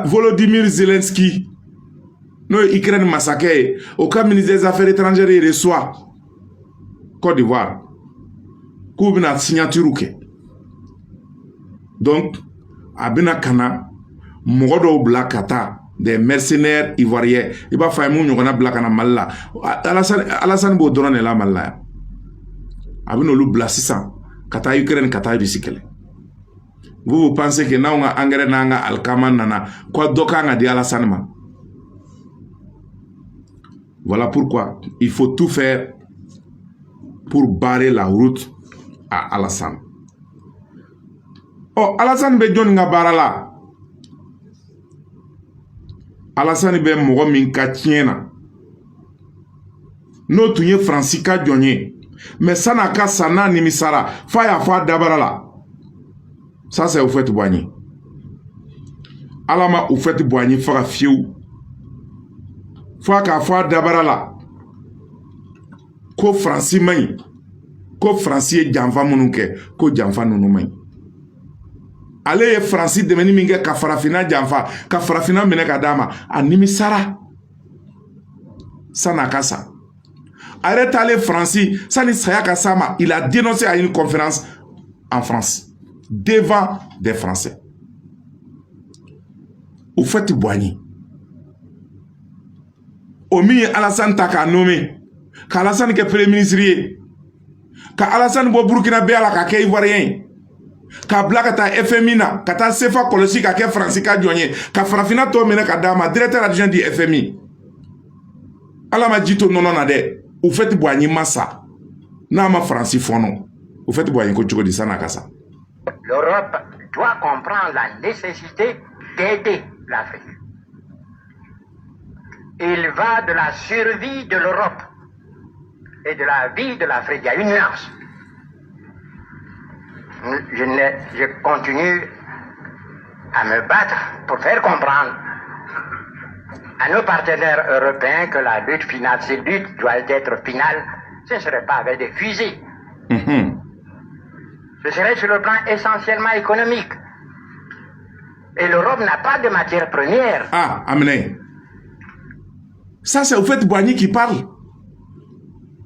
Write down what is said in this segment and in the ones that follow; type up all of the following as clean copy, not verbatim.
Volodymyr Zelensky, n'o ye Ukraine masakɛ ye, o ka ministre des Affaires étrangères ye reçoit Côte d'Ivoire k'u bɛna signature kɛ. Donc a bɛna ka na mɔgɔ dɔw bila ka taa, des mercenaires ivoiriens. I b'a fɔ a ye mun ɲɔgɔnna bila ka na Mali la? Alassane b'o dɔrɔn de la Mali la yan. A bɛ n'olu bila sisan ka taa Ukraine, ka taa Russie kɛlɛ. Vous, vous pensez que n'anw ka engrais n'an ka alikama nana, ko dɔ kan ka di Alassane ma? Voilà pourquoi il faut tout faire pour barrer la route à Alassane. Ɔ, Alassane bɛ jɔnni ka baara la? Alassane bɛ mɔgɔ min ka tiɲɛ na, n'o tun ye Faransi ka jɔn ye, mais san'a ka sa, n'a nimisara f'a y'a fɔ a dabara la. Ça, c'est Houphouët-Boigny. Ala ma Houphouët-Boigny faga fiyewu f'a k'a fɔ a dabara la ko Faransi man ɲi, ko Faransi ye janfa minnu kɛ, ko janfa ninnu man ɲi. Ale ye Faransi dɛmɛni min kɛ ka farafinna janfa, ka farafinna minɛ ka d'a ma, a nimisara san'a ka sa. A yɛrɛ taalen Faransi, sani saya ka s'a ma, il a dénoncé à une conférence en France devant des Français. Houphouët-Boigny, o min ye Alassane ta k'a nommé, ka Alassane kɛ premier ministre ye, ka Alassane bɔ Burukina bɛɛ la k'a kɛ Ivoirien ye, k'a bila ka taa FMI na, ka taa CFA kɔlɔsi, ka kɛ Faransi ka jɔn ye, ka farafinna tɔ minɛ ka d'a ma, directeur adjoint du FMI. Ala ma ji to nɔnɔ na dɛ. Houphouët-Boigny ma sa n'a ma Faransi fɔɔnɔ. Houphouët-Boigny ko cogo di san'a ka sa? L'Europe doit comprendre la nécessité d'aider l'Afrique. Il va de la survie de l'Europe et de la vie de l'Afrique. Il y a une nuance. Je continue à me battre pour faire comprendre à nos partenaires européens que la lutte finale, cette lutte doit être finale, ce ne serait pas avec des fusils. Ce serait sur le plan essentiellement économique. Et l'Europe n'a pas de matière première. Ah, amenez. Ça, c'est Houphouët-Boigny qui parle.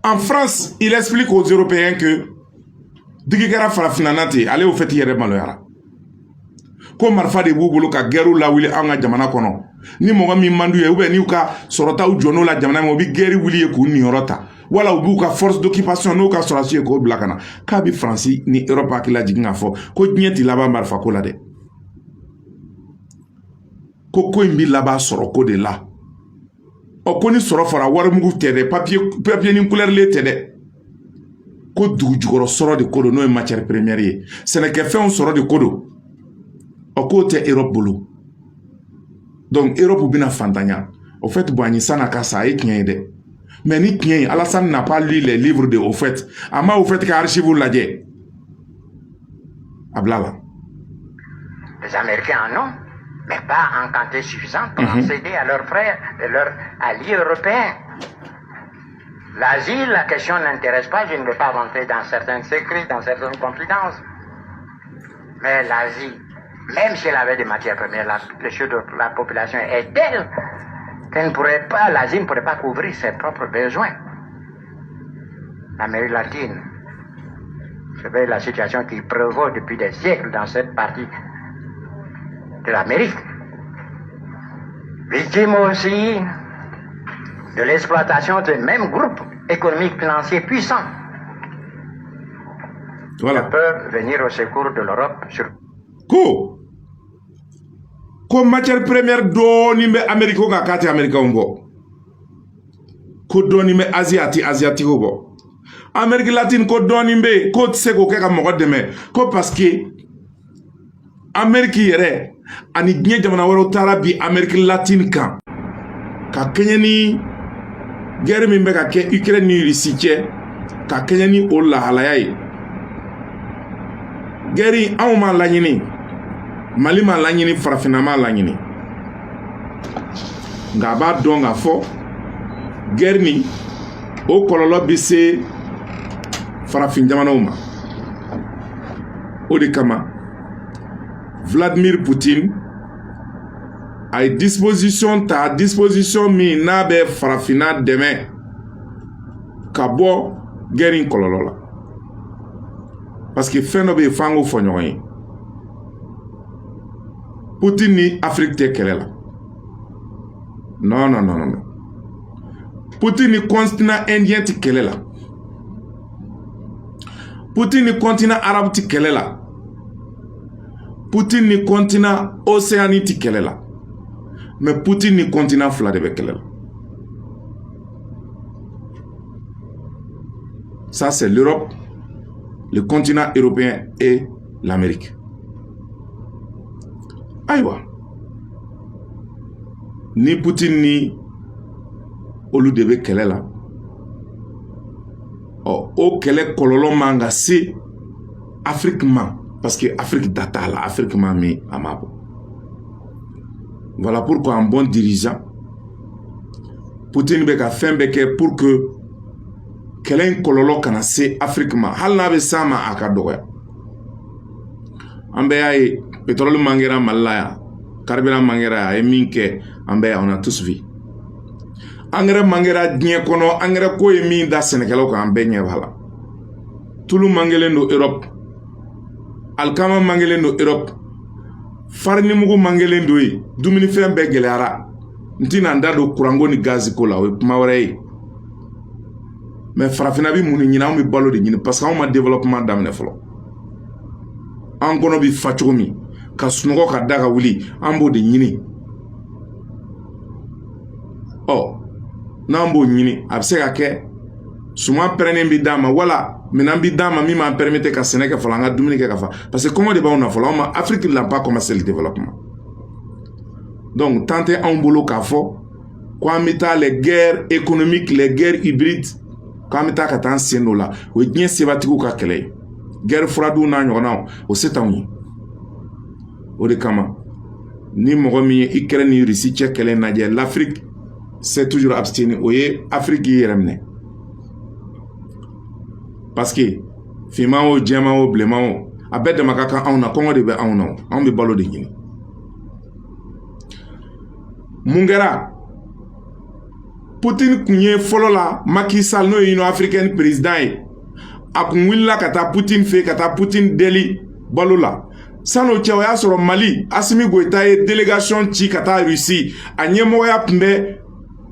En France, il explique aux Européens que digi kɛra farafinna na ten, ale y'o fɛti yɛrɛ maloyara ko marifa de b'u bolo ka guerre lawuli an ka jamana kɔnɔ. Ni mɔgɔ min man d'u ye, ou bien n'u ka sɔrɔtaw jɔ n'o la jamana min, u bɛ guerre wuli ye k'u niyɔrɔ ta, wala u b'u ka force d'occupation n'u ka sɔrɔdasi ye k'o bila ka na. K'a bɛ Faransi ni Europe hakili lajigin k'a fɔ ko diɲɛ ti laban marifa ko la dɛ, ko ko in bi laban sɔrɔ ko de la. Ɔ, ko ni sɔrɔ fɔra, warimugu tɛ dɛ, papier papier ni couleur tɛ dɛ, ko dugu jukɔrɔ sɔrɔ de ko don, n'o ye matière première ye, sɛnɛkɛfɛnw sɔrɔ de ko don. Ɔ, k'o tɛ Europe bolo, donc Europe bɛna fantanya. Au fait, Boigny, san'a ka sa, a ye tiɲɛ ye dɛ. Mais ni tiɲɛ ye, Alassane n'a pas lu les livres de Houphouët. A ma Houphouët ka archive lajɛ, a bila la. Les Américains en ont, mais pas en quantité suffisante pour en céder à leurs frères et leurs alliés européens. L'Asie, la question n'intéresse pas, je ne veux pas rentrer dans certains secrets, dans certaines confidences. Mais l'Asie, même si elle avait des matières premières, la pression de la population est telle qu'elle ne pourrait pas, l'Asie ne pourrait pas couvrir ses propres besoins. L'Amérique latine, vous savez la situation qui prévaut depuis des siècles dans cette partie de l'Amérique. Victime aussi de l'exploitation des mêmes groupes économiques financiers puissants peuvent venir au secours de l'Europe sur Ko matière première dɔɔnin bɛ Amérique ko nka k'a tɛ Américain bɔ, ko dɔɔnin bɛ Asie, a tɛ Asiatique bɔ. Amérique latine, ko dɔɔnin bɛ yen, k'o tɛ se k'o kɛ ka mɔgɔ dɛmɛ, ko parce que Amérique yɛrɛ ani diɲɛ jamana wɛrɛw taara bi Amérique latine kan ka kɛɲɛ ni guerre min bɛ ka kɛ Ukraine ni Russie cɛ, ka kɛɲɛ ni o lahalaya ye. Guerre, anw m'a laɲini, Mali m'a laɲini, farafinna m'a laɲini, nka a b'a dɔn k'a fɔ guerre nin o kɔlɔlɔ bɛ se farafin jamanaw ma. O de kama Vladimir Poutine A ye disposition ta, disposition min n'a bɛ farafinna dɛmɛ ka bɔ guerre in kɔlɔlɔ la, parce que fɛn dɔ bɛ yen f'an k'o fɔ ɲɔgɔn ye. Poutine ni Afrique tɛ kɛlɛ la. Non, non, non, non. Poutine ni continent indien tɛ kɛlɛ la. Poutine ni continent arabe tɛ kɛlɛ la. Poutine ni continent Océanie tɛ kɛlɛ la. Mais Poutine ni continent fila de bɛ kɛlɛ la. Ça, c'est l'Europe, le continent européen et l'Amérique. Ayiwa, ni Poutine ni olu de bɛ kɛlɛ la, ɔ, o kɛlɛ kɔlɔlɔ man ka se Afrique ma, parce que Afrique da t'a la. Afrique ma min a ma bɔ. Voilà pourquoi un bon dirigeant, Poutine bɛ ka fɛn bɛɛ kɛ pour que kɛlɛ in kɔlɔlɔ kana se Afrique ma. Hali n'a bɛ s'a ma, a ka dɔgɔya. An bɛɛ y'a ye, pétrole manquera Mali la yan, carburant manquera yan. A ye min kɛ, an bɛɛ, on a tous vu. Engrais manquera diɲɛ kɔnɔ, engrais ko ye min da sɛnɛkɛlaw kan, an bɛɛ ɲɛ b'a la. Tulu manquelen don Europe, alikama manquelen don Europe, farinimugu manquelen don yen, dumunifɛn bɛɛ gɛlɛyara. N tɛna n da don kuranko ni gazi ko la, o ye kuma wɛrɛ ye. Mais farafinna bɛ mun de ɲini? Anw bɛ balo de ɲini, parce que anw ma développement daminɛ fɔlɔ. An kɔnɔ bɛ fa cogo min ka sunɔgɔ ka da ka wuli, an b'o de ɲini. Ɔ, n'an b'o ɲini, a bɛ se ka kɛ suman pɛrɛnnen bɛ d'an ma, wala minɛn bɛ d'an ma min b'an permettre ka sɛnɛ kɛ fɔlɔ, an ka dumuni kɛ ka fa, parce que kɔngɔ de b'anw na fɔlɔ. Anw ma, Afrique n'a pas commencé le développement. Donc temps tɛ anw bolo k'a fɔ ko an bɛ taa les guerres économiques, les guerres hybrides, k'an bɛ taa ka taa an sen don o la. O ye diɲɛ sebatigiw ka kɛlɛ ye. Guerre froide n'a ɲɔgɔnnaw, o se t'anw ye. O de kama, ni mɔgɔ min ye Ukraine ni Russie cɛ kɛlɛ lajɛ, l'Afrique s'est toujours abstenu. O ye Afrique y'i yɛrɛ minɛ, parce que finman o, jɛman o, bilenman o, a bɛɛ dama ka kan anw na. Kɔngɔ de bɛ anw na, anw bɛ balo de ɲini. Mun kɛra? Poutine kun ye fɔlɔ la, Macky Sall, n'o ye Union africaine président ye, a kun wulila ka taa Poutine fɛ, ka taa Poutine deli balo la. San'o cɛ, o y'a sɔrɔ Mali, Assimi Goïta ye délégation ci ka taa Russie. A ɲɛmɔgɔya tun bɛ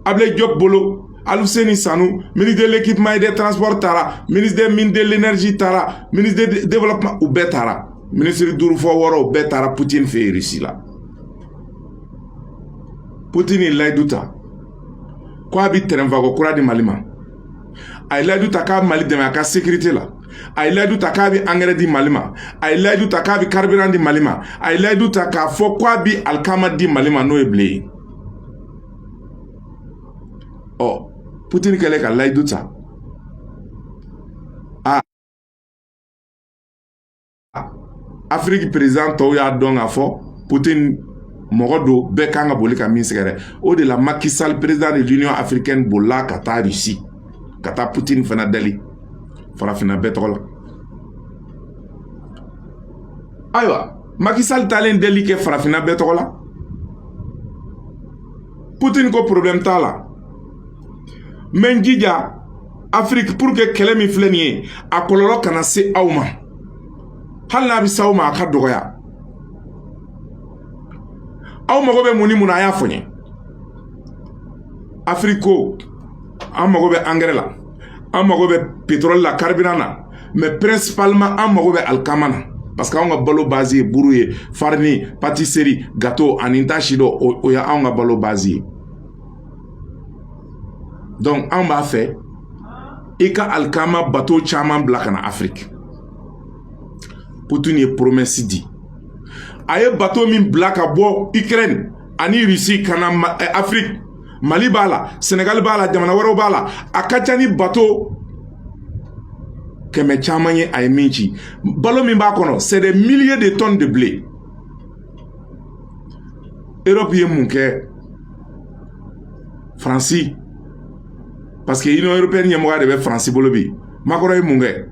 Ablaye Diop bolo. Alfousseyni Sanou, ministre de l'Équipement et des Transports taara, ministre des Mines, de l'Énergie taara, ministre de Développement, u bɛɛ taara. Ministre duuru fɔ wɔɔrɔ, u bɛɛ taara Poutine fɛ yen Russie la. Poutine ye layidu ta ko a bɛ terrain vague kura di Mali ma. A ye layidu ta k'a bɛ Mali dɛmɛ a ka sécurité la. A ye layidu ta k'a bɛ engrais di Mali ma. A ye layidu ta k'a bɛ carburant di Mali ma. A ye layidu ta k'a fɔ k'a bɛ alikama di Mali ma, n'o ye blé ye. Ɔ, Poutine kɛlen ka layidu ta, a Afiriki président tɔw y'a dɔn k'a fɔ Poutine mɔgɔ don bɛɛ kan ka boli ka min sɛgɛrɛ. O de la, Macky Sall, président de l'Union africaine, bolila ka taa Russie, ka taa Poutine fana dali farafinna bɛɛ tɔgɔ la. Ayiwa, Macky Sall taalen deli kɛ farafinna bɛɛ tɔgɔ la, Poutine ko problème t'a la, n bɛ n jija Afrique pour que kɛlɛ min filɛ nin ye, a kɔlɔlɔ kana se aw ma. Hali n'a bɛ se aw ma, a ka dɔgɔya. Aw mago bɛ mun ni mun na, a y'a fɔ n ye. Afrique ko an mago bɛ engrais la, an mago bɛ pétrole la, carburant na, mais principalement an mago bɛ alikama na, parce que anw ka balo base ye buru ye, farine, pâtisserie, gâteau ani n t'a si dɔn, o ye anw ka balo base ye. Donc anw b'a fɛ i ka alikama bateau caman bila ka na Afrique. Poutine ye promesse di. A ye bateau min bila ka bɔ Ukraine ani Russie ka na Afrique, Mali b'a la, Sénégal b'a la, jamana wɛrɛw b'a la, a ka ca ni bateau 100 caman ye. A ye min ci, balo min b'a kɔnɔ, c'est des milliers de tonnes de blé. Europe ye mun kɛ? Faransi, parce que Union européenne ɲɛmɔgɔya de bɛ Faransi bolo bi. Macron ye mun kɛ?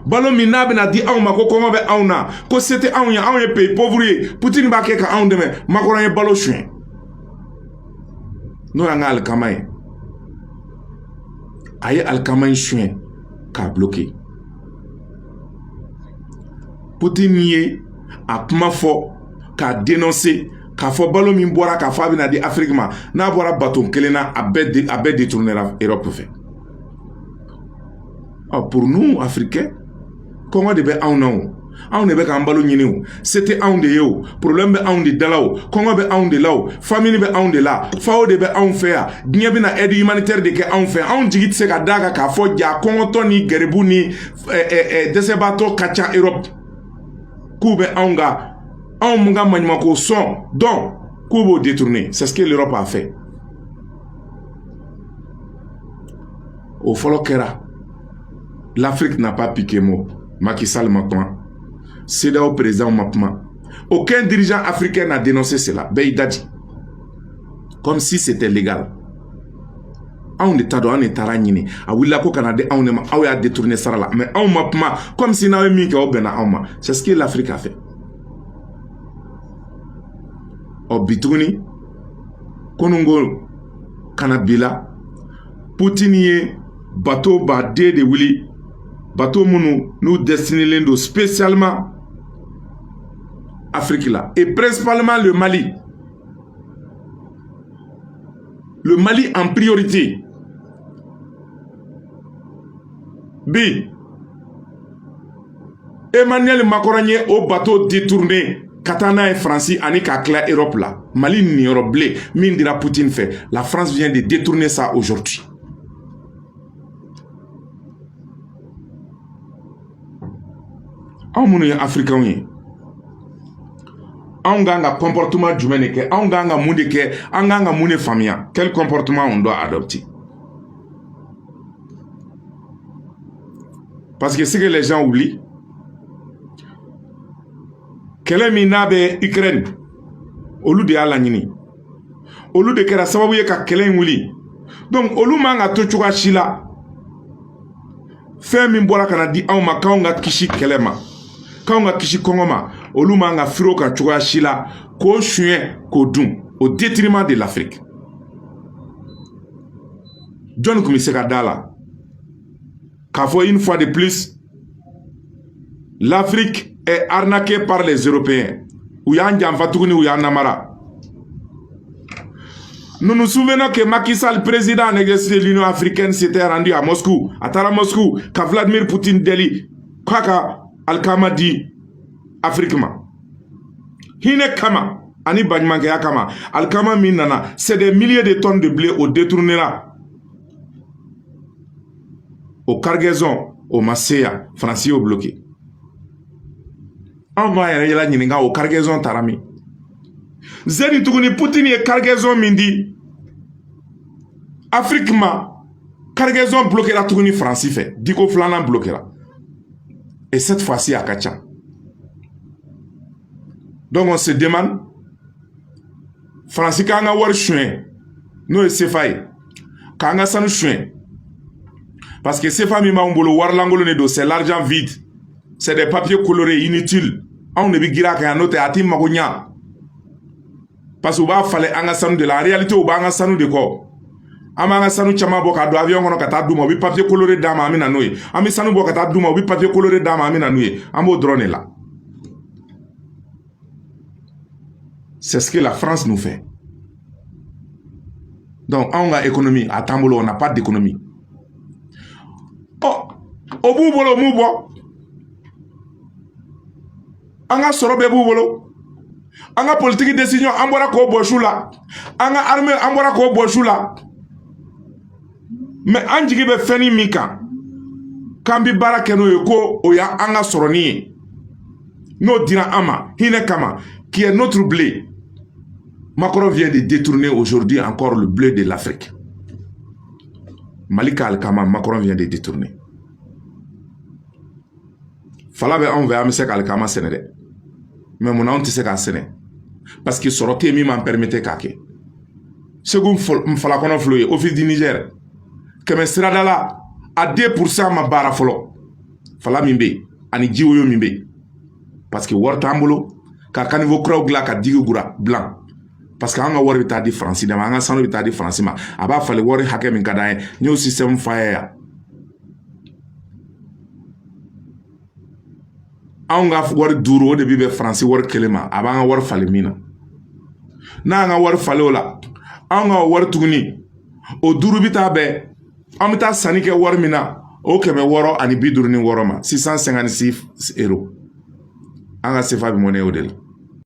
Balo min n'a bɛna di anw ma, ko kɔngɔ bɛ anw na, ko se tɛ anw ye, anw ye pays pauvre ye, Poutine b'a kɛ ka anw dɛmɛ, Macron ye balo suɲɛ. N'o y'an ka alikama ye, a ye alikama in suɲɛ k'a bloqué. Poutine ye a kuma fɔ k'a dénoncer, k'a fɔ balo min bɔra k'a fɔ a bɛna di Afrique ma, n'a bɔra bateau kelen na, a bɛɛ détournéra Europe fɛ. Ɔ, pour nous Africains, kɔngɔ de bɛ anw na o, anw de bɛ k'an balo ɲini o, se tɛ anw de ye o, problème bɛ anw de da la o, kɔngɔ bɛ anw de la o, famine bɛ anw de la, FAO de bɛ anw fɛ yan, diɲɛ bɛna aide humanitaire de kɛ anw fɛ. Anw jigi tɛ se ka d'a kan k'a fɔ ja kɔngɔtɔ ni garibu ni dɛsɛbaatɔ ka ca Europe, k'u bɛ anw ka, anw mun ka maɲumanko sɔn dɔn, k'u b'o détourner. C'est ce que l'Europe a fait. O fɔlɔ kɛra, l'Afrique n'a pas piqué mot. Macky Sall ma kuma, CEDEAO président ma kuma, aucun dirigeant africain n'a dénoncé cela. Bɛɛ y'i daji comme si c'était légal. Anw de ta dɔn, anw de taara ɲini, a wulila ko kana di anw de ma, aw y'a détourné sara la, mais anw ma kuma, comme si n'aw ye min kɛ, o bɛnna anw ma. C'est ce que l'Afrique a fait. Ɔ, bi tuguni, kununko kana bi la, Poutine ye bateau baden de wuli, bateau minnu n'u destinélen don spécialement Afrique la, et principalement le Mali, le Mali en priorité. Bi Emmanuel Macron ye o bateau détourné ka taa n'a ye Faransi ani k'a tila Europe la. Mali niyɔrɔ blé min dira Poutine fɛ, la France vient de détourner ça aujourd'hui. Anw minnu ye Africains ye, anw kan ka comportement jumɛn de kɛ? Anw kan ka mun de kɛ? An kan ka mun de faamuya? Quel comportement on doit adopter? Parce que ce que les gens oublient, kɛlɛ min n'a bɛ Ukraine, olu de y'a laɲini, olu de kɛra sababu ye ka kɛlɛ in wuli. Donc olu man ka to cogoya si la, fɛn min bɔra ka na di anw ma k'anw ka kisi kɛlɛ ma, k'anw ka kisi kɔngɔ ma, olu man ka firi o kan cogoya si la k'o suɲɛ k'o dun au détriment de l'Afrique. Jɔnni tun bɛ se ka da la k'a fɔ une fois de plus l'Afrique est arnaquée par les Européens? U y'an janfa tuguni, u y'an namara. Nous nous souvenons que Macky Sall, président en exercice de l'Union africaine, s'était rendu à Moscou. A taara Moscou ka Vladimir Poutine deli k'a ka alikama di Afrique ma. Hinɛ kama ani baɲumankɛya kama, alikama min nana, c'est des milliers de tonnes de blé, o détournéra. O cargaison o ma se yan, Faransi y'o bloqué. Anw b'an yɛrɛ yɛlɛ ɲininka, o cargaison taara min? Zeni tuguni, Poutine ye cargaison min di Afrique ma, cargaison bloquéra tuguni Faransi fɛ, diko filanan bloquéra. Et cette fois-ci, a ka ca. Donc on se demande, Faransi k'an ka wari suɲɛ, n'o ye CFA ye, k'an ka sanu suɲɛ, parce que CFA min b'anw bolo, wari lankolon de don, c'est l'argent vide, c'est des papiers colorés inutiles. Anw de bɛ girin a kan yan, n'o tɛ a t'i mago ɲa, parce que u b'a falen an ka sanu de la. En réalité, u b'an ka sanu de kɔ. An b'an ka sanu caman bɔ k'a don avion kɔnɔ ka taa d'u ma, u bɛ papier coloré d'an ma, an bɛ na n'o ye. An bɛ sanu bɔ ka taa d'u ma, u bɛ papier coloré d'an ma, an bɛ na n'o ye. An b'o dɔrɔn de la. C'est ce que la France nous fait. Donc anw ka économie a t'an bolo, on n'a pas d'économie. Ɔ, o b'u bolo, o m'u bɔ, an ka sɔrɔ bɛɛ b'u bolo, an ka politique décision, an bɔra k'o bɔ su la, an ka armée, an bɔra k'o bɔ su la. Mais an jigi bɛ fɛnnin min kan k'an bɛ baara kɛ n'o ye, ko o y'an ka sɔrɔni ye, n'o dira an ma hinɛ kama, qui est notre blé. Macron vient de détourner aujourd'hui encore le blé de l'Afrique. Mali ka alikama, Macron vient de détourner. Fala bɛ anw fɛ, an bɛ se ka alikama sɛnɛ dɛ, mais munna anw tɛ se k'a sɛnɛ? Parce que sɔrɔ tɛ yen min b'an permettre k'a kɛ. Segu falakɔnɔ filɛ ye, Office du Niger, 100 sirada la, a 2% ma baara fɔlɔ, fala min bɛ yen ani jiwoyo min bɛ yen, parce que wari t'an bolo ka caniveau kuraw dilan ka digues kura dilan. Parce que an ka wari bɛ taa di Faransi de ma, an ka sanu bɛ taa di Faransi ma, a b'a falen wari hakɛ min ka d'an ye. N y'o système f'a ye yan. Anw ka wari 5, o de bi bɛn Faransi wari 1 ma, a b'an ka wari falen min na. N'an ka wari falen o la, anw ka wari tuguni, o 5 bɛ taa bɛn an bɛ taa sanni kɛ wari min na, o 656 ma, 656 euros. An ka sefa bɛ monnaie o de la.